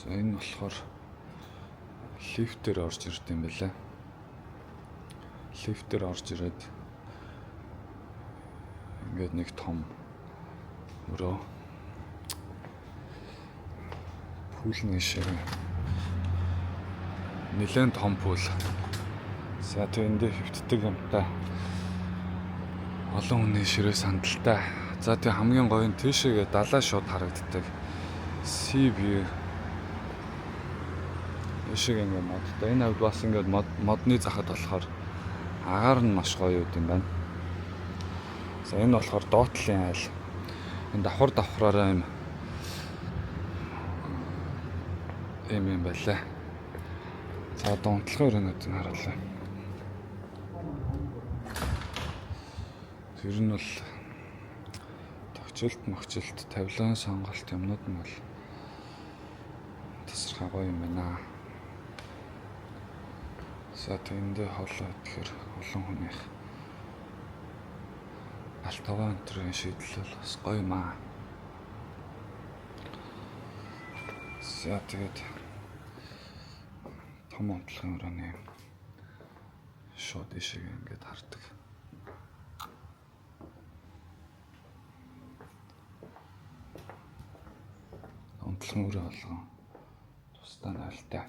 За энэ болохоор лифтээр орж ирд юм байлаа. Лифтээр орж ирээд ингээд нэг том өрөө pool нэг шиг нэлээд том pool. За тэг эндээ хэвтдэг юмтай олон хүний ширээ сандалтай. За тэг хамгийн гоё нь тийшээгээ далай шууд харагддаг. Sea view. Ийшээ ингээд модтой. Энэ хавьд бас ингээд модны захад болохоор агаар нь маш гоё юм байна. За энэ болохоор доотлын айл. Энэ давхар давхраараа юм юм байлаа. За одоо унтлагын өрөөнүүдийг харуулъя. Тэр нь бол тогтчлт, могчлт, тавилан сонголт юмнууд нь бол тасархай гоё юм байна. За тэндээ хоолой идэхээр олон хүнийх алтаваа өнтрийн шийдэл бол бас гоё юм аа. За тэгээд том унтлагын өрөөний шууд ишиг ингээд хардаг. Унтлагын өрөө болгон тусдаа нойлтой.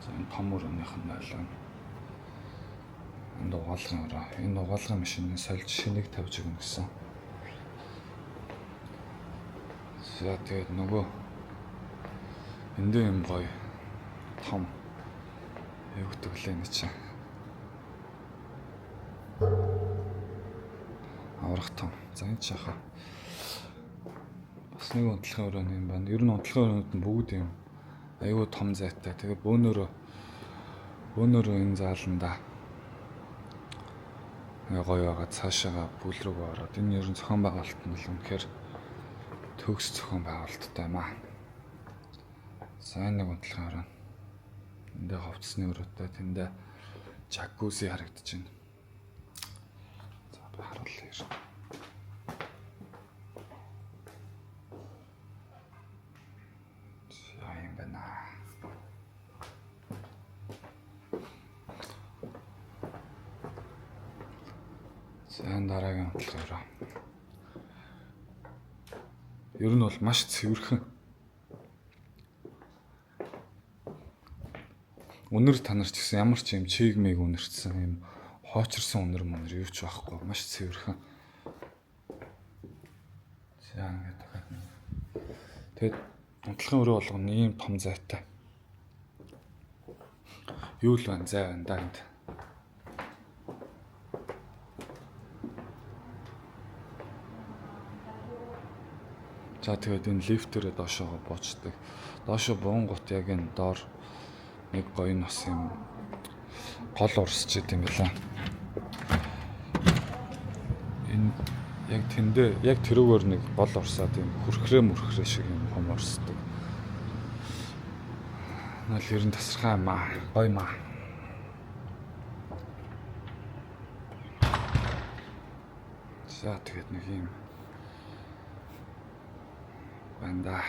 За энэ том өрөөнийх нь нойл. Энд угаалгын өрөө. Энэ угаалгын машины сольж шинийг тавьж өгнө гэсэн. За тэгээд нөгөө эндээ юм гоё том юу гэдэг лээ энэ чинь. Аврах том. За энэ ч яхаа. Бас нэг унтлагын өрөө юм байна. Ер нь унтлагын өрөөнүүд нь бүгд юм аюу том зайтай. Тэгээ бөөнөрөө энэ зааланда ингээ гоё байгаа цаашаага бүл рүү ороод энэ ер нь зохион байгуулалт нь бол үнэхээр төгс зохион байгуулалттай юм аа. За энэ нэг унтлагын өрөө. Эндээ хувцсны өрөөтэй тэндээ жакузи харагдаж байна. За би харуулъя. За юм байна. За энэ дараагийн унтлагын өрөө. Ер нь бол маш цэвэрхэн. Үнэр танар ч гэсэн ямар ч юм чийгмийг үнэртсэн юм хоочирсан үнэр мөнөр юу ч байхгүй маш цэвэрхэн. За ингээд дахиад. Тэгээд унтлагын өрөө болгоно ийм том зайтай. Юу л байна зай байна да энд. За тэгээд энэ лифтээрээ доошоогоо буучдаг. Доошоо буунгут яг энэ доор нэг гоё нь бас юм гол урсч идэм байла. Энэ яг тэндээ яг тэрүүгээр нэг гол урсаад юм хөрхрээ мөрхрээ шиг юм хом урсдаг. Нал ер нь тасархай юм аа. Гоё юм аа. За тэгээд нэг юм байна да.